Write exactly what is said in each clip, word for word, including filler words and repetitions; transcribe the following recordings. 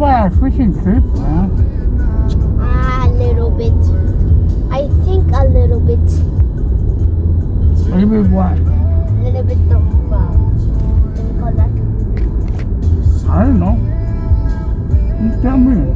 Well, fishing trip, huh? A little bit. I think a little bit. What do you mean, what? A little bit of, uh, what do you call that? I don't know. You tell me.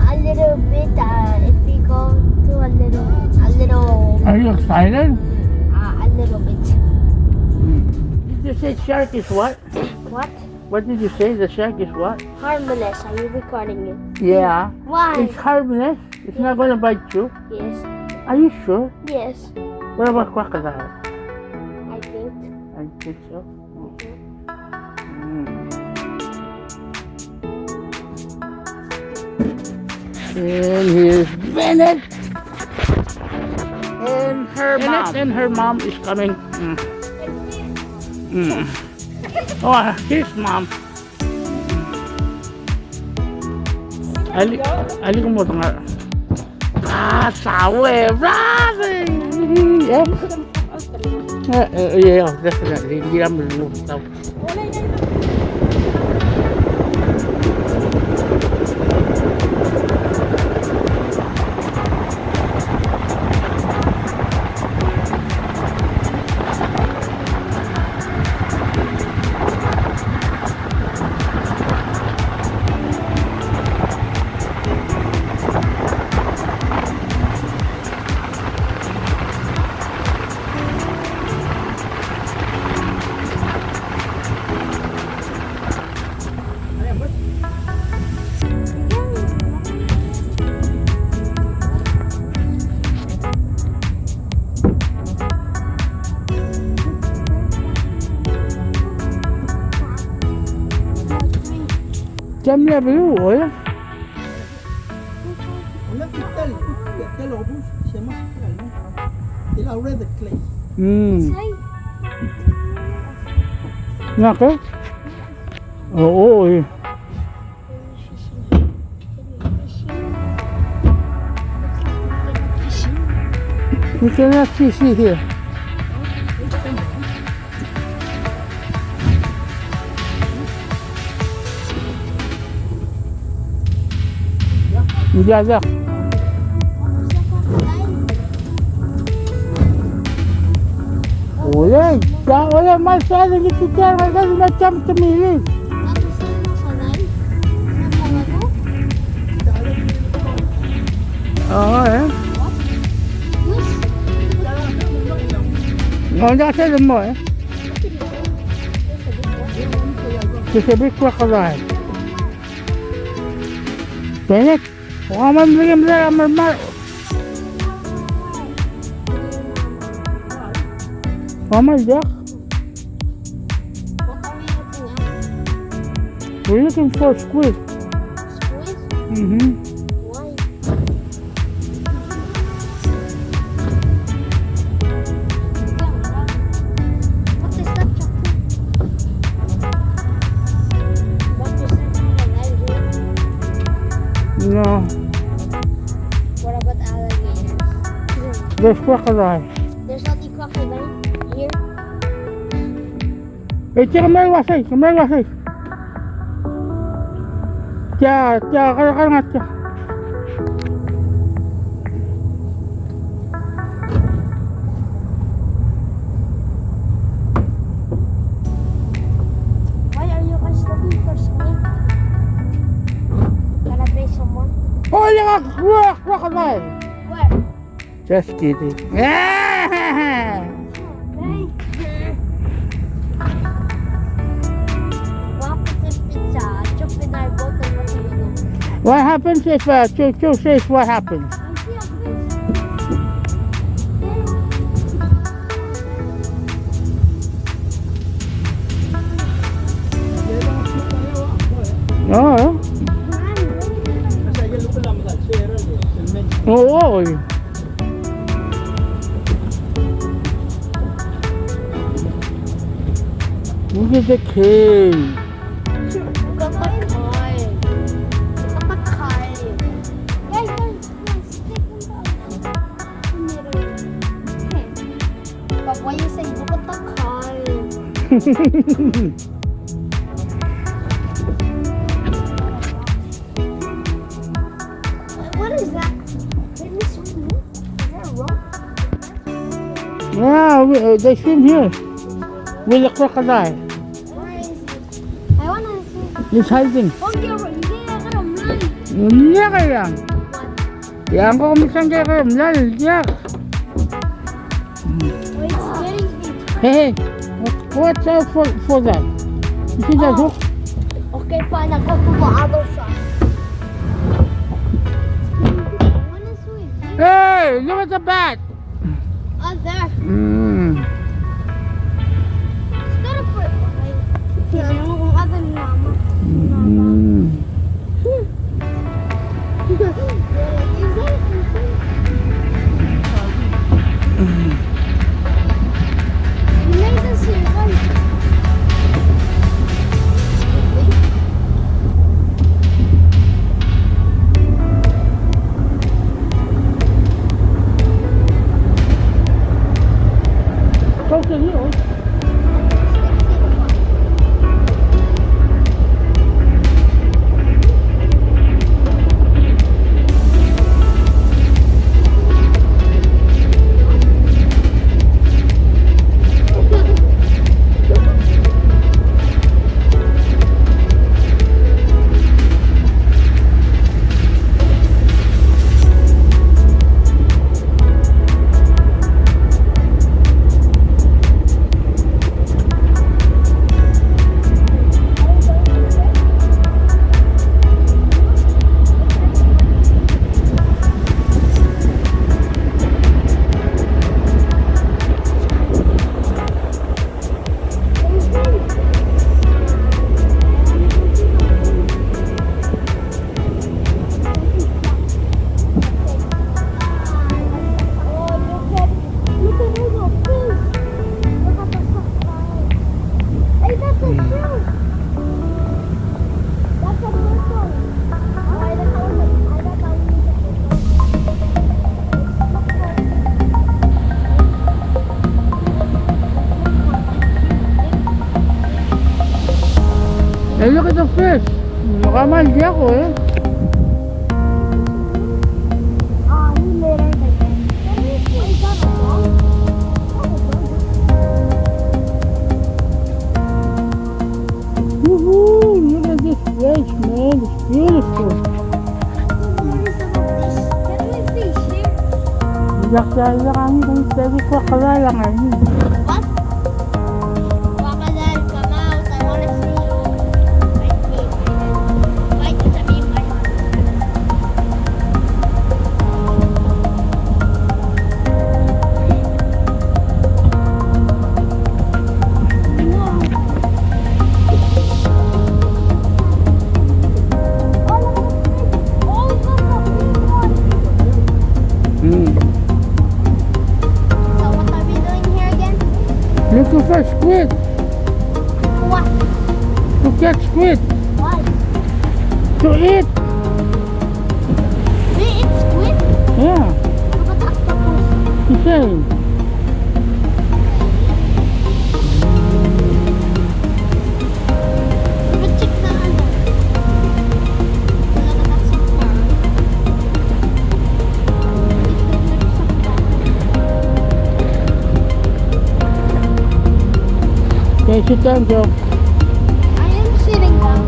A little bit, uh, if we go to a little, a little. Are you excited? Uh, a little bit. Did you say shark is what? What? What did you say? The shark is what? Harmless. Are you recording it? Yeah. Why? It's harmless. It's not gonna bite you. Yes. Are you sure? Yes. What about crocodile? I think. I think so. Mm. And here's Bennett. And her mom. And her mom is coming. Mm. Mm. Oh, his mom. Ali, ali ko mo dengar. Ah, sawe, brother. Yeah. Uh, uh, yeah, definitely. Hindi naman mo. Cam le beu, oya. Mm. Ngak, eh? Oo, eh. You cannot see, see here. Ng diak. Ole, ya, ole, mas sa di tiar, mas sa di tiar, mas sa di tiar. Oo, eh. Ng diak sel mo, eh. There's a big crocodile. Bennett, o kemam el mle mle a mermar. Kemam el diak. We're looking for squid. Squid? Mm-hmm. Why? What is that, chocolate? What is that, crocodile here? No. What about alligators? There's crocodile. There's only crocodile here? E tia kemam el uasei, kemam el uasei. Tia, tia, kar, kar ngar tia. Why are you guys looking for squid? Gotta pay someone. Oh, look, look, crocodile. Where? Just kidding. What happens if it's, uh, Joe, Joe says what happens? Oo. Oo, eh. Look at the cave. Look at the cave. Look at the cave. Guys, guys, guys, take them out. Okay. But why you say look at the cave? Is that, can you swim here? Is that a rock? Yeah, we, uh, they swim here with the crocodile. Where is it? I wanna swim. He's hiding. Oh, yeah, yeah, I got a man. Yeah, yeah. Yang ko misan ke ke mlal, ya. Wait, it's getting big. Hey, hey, watch out for, for that. You see that hook? Okay, fine, I'll go to the other side. I wanna swim. Hey, look at the bat. Oh, there. Mm. It's got a bird behind it. Yeah, no, no, other than mama. Mm. Is that a person? You made this here, right? Hey, look at the fish. Makamal diak, e. Woohoo, look at this place, man. It's beautiful. Can we fish here? Diak, diak, diak, kami, kami, kami, kami, kami. What? Crocodile, come out. I wanna see you. Fight me. Fight me. Hmm. So what are we doing here again? Looking for squid. What? To catch squid. Why? To eat. They eat squid? Yeah. How about octopus? The same. But check the other. Wala ka taksak na. Okay, sit down, Joe. I am sitting down.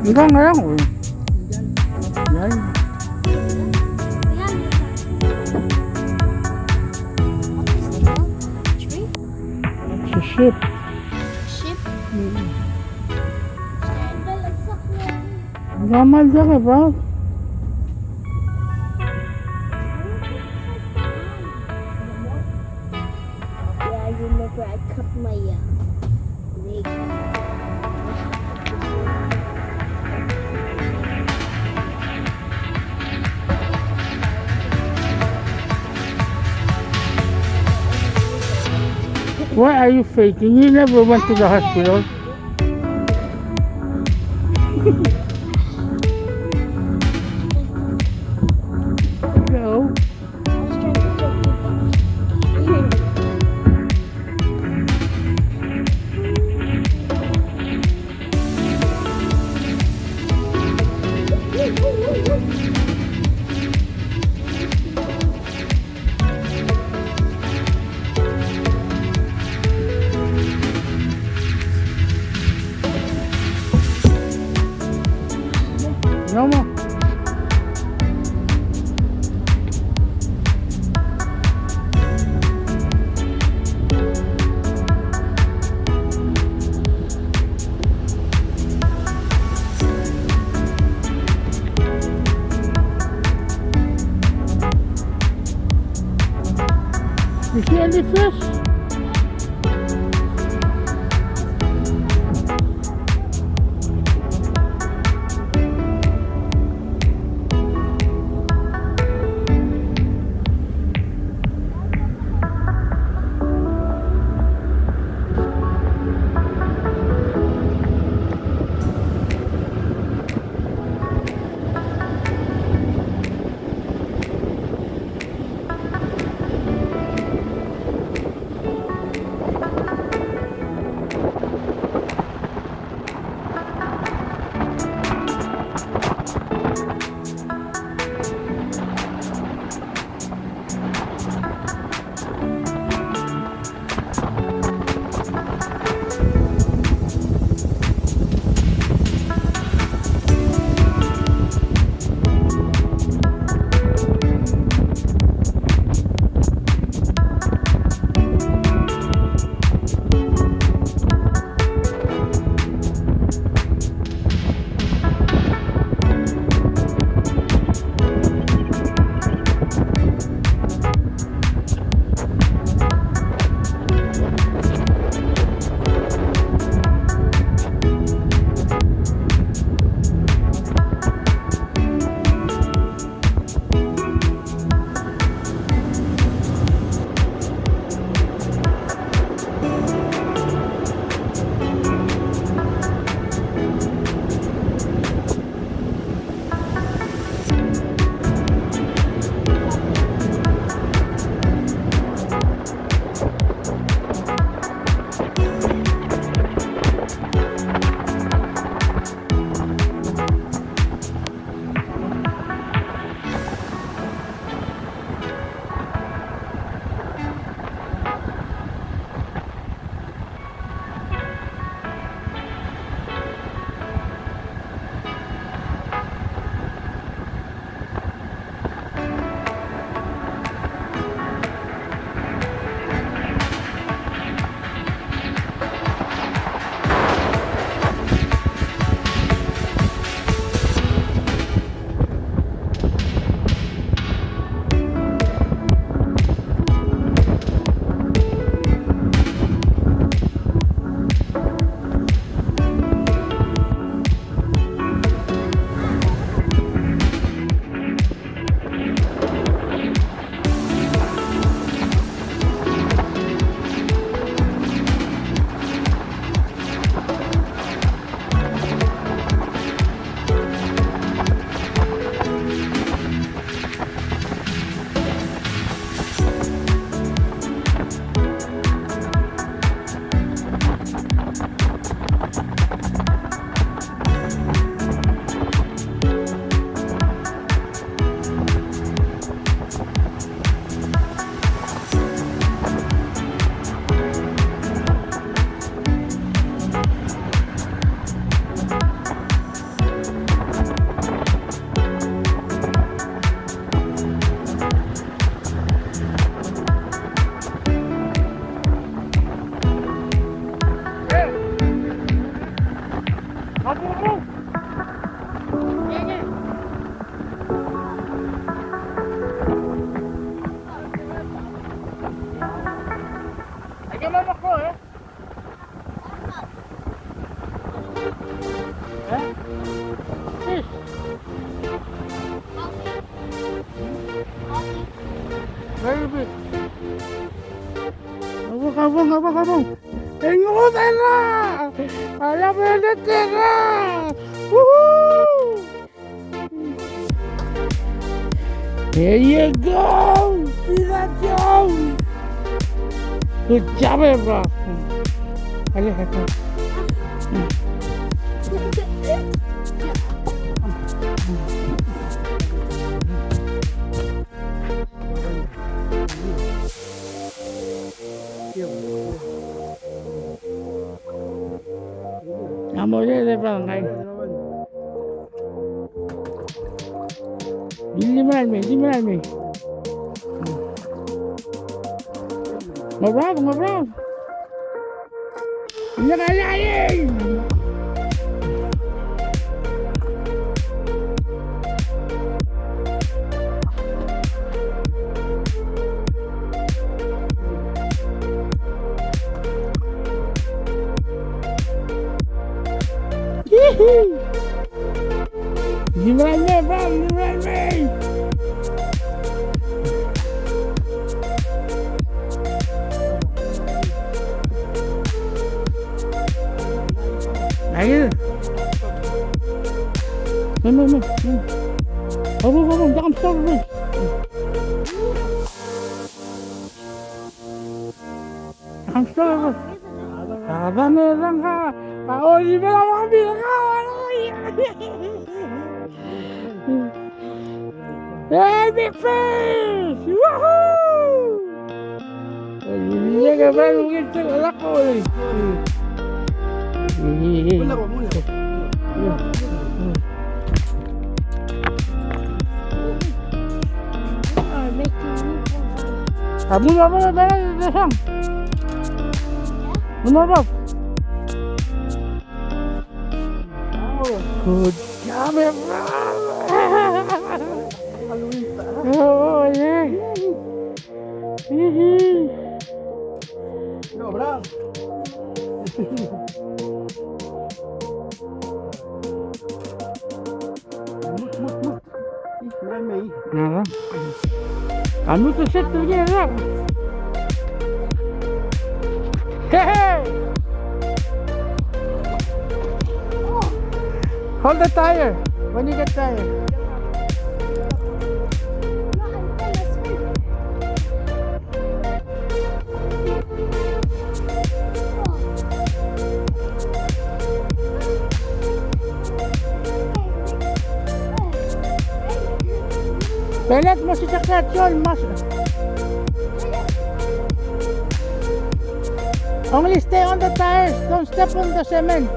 Hanggang ngarang, oi. Yan. It's a ship. Ship? Mm. Hanggang mal diak e, Bob. Yeah, I remember I cut my, uh, leg. Why are you faking? You never went to the hospital. No. No more. You see any fish? Abang, abang, abang. Engodera! Ala beletera! Woohoo! There you go! See that, Joe? Good job, eh, bro. Ale, ale. A mo er a barngkai. Di mla mei, di mla mei. Ng oberaod, ng oberaod. Ng oberaod. Hihi. Di mla mei, bang, di mla mei. Ayo. Mei, mei, mei, mei. Abu, abu, jangan stop, mei. Jangan stop, mei. Abang, abang, ka, ka, oh, di mla mei, ka, Hey, big fish! Woohoo! Iya, ka ba lu gitu lako, eh. Mula, mula. Kamu apa, apa, apa, apa? Kamu apa? Good job, everyone. Oh, yeah. Hihi. No, bro. Mut, mut, mut. Ih, merael mei. Ngera? Kanu te set tu ngera. Hey, hey. Hold the tire when you get tired. Benet, mo sitak a tol, mas. Only stay on the tires, don't step on the cement.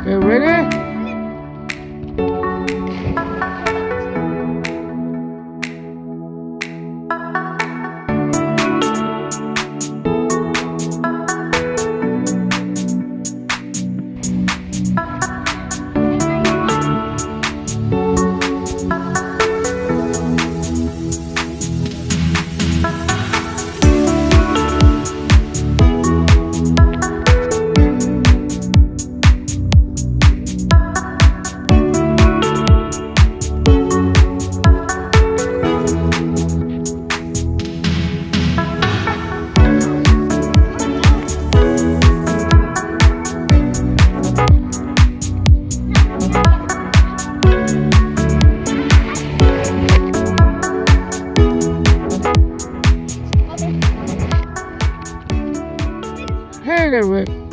Okay, ready? Hey there, Rick.